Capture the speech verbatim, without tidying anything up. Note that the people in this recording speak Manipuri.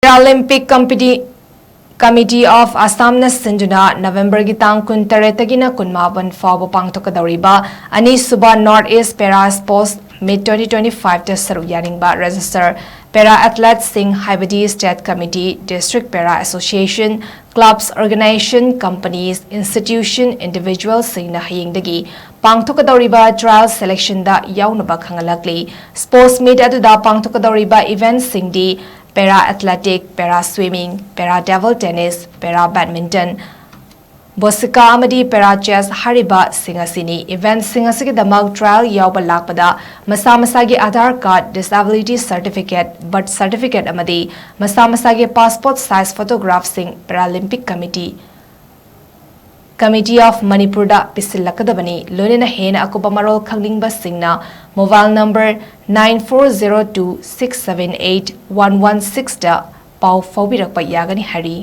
Paralympic Committee Committee of Assamꯅ ꯁꯤꯟꯗꯨꯅ ꯅꯕꯦꯝꯕꯔꯒꯤ ꯇꯥꯡ ꯀꯨꯟꯇꯔꯦꯠꯇꯒꯤꯅ ꯀꯨꯟꯃꯥꯄꯟ ꯐꯥꯎꯕ ꯄꯥꯡꯊꯣꯛꯀꯗꯧꯔꯤꯕ ꯑꯅꯤꯁꯨꯕ North East Para Sports Meet twenty twenty-fiveꯇ ꯁꯔꯨꯛ ꯌꯥꯅꯤꯡꯕ register para athleteꯁꯤꯡ, ꯍꯥꯏꯕꯗꯤ state committee, district para association, clubs, organization, companies, institution, individualꯁꯤꯡꯅ ꯍꯌꯦꯡꯗꯒꯤ ꯄꯥꯡꯊꯣꯛꯀꯗꯧꯔꯤꯕ trial selectionꯗ ꯌꯥꯎꯅꯕ ꯈꯪꯍꯜꯂꯛꯂꯤ꯫ Sports meet ꯑꯗꯨꯗ ꯄꯥꯡꯊꯣꯛꯀꯗꯧꯔꯤꯕ eventꯁꯤꯡꯗꯤ para athletic, para swimming, para table tennis, para badminton, ꯕꯣꯁꯤꯀꯥ ꯑꯃꯗꯤ para chess ꯍꯥꯏꯔꯤꯕꯁꯤꯡ ꯑꯁꯤꯅꯤ꯫ Eventꯁꯤꯡ ꯑꯁꯤꯒꯤꯗꯃꯛ trial ꯌꯥꯎꯕ ꯂꯥꯛꯄꯗ ꯃꯁꯥ ꯃꯁꯥꯒꯤ Aadhaar card, disability certificate, birth certificate ꯑꯃꯗꯤ ꯃꯁꯥ ꯃꯁꯥꯒꯤ passport size photographꯁꯤꯡ Paralympic Committee Committee of Manipurꯗ ꯄꯤꯁꯤꯜꯂꯛꯀꯗꯕꯅꯤ꯫ ꯂꯣꯏꯅꯅ ꯍꯦꯟꯅ ꯑꯀꯨꯞꯄ ꯃꯔꯣꯜ ꯈꯪꯅꯤꯡꯕꯁꯤꯡꯅ mobile number nine four zero two six seven eight one one sixꯇ ꯄꯥꯎ ꯐꯥꯎꯕꯤꯔꯛꯄ ꯌꯥꯒꯅꯤ ꯍꯥꯏꯔꯤ꯫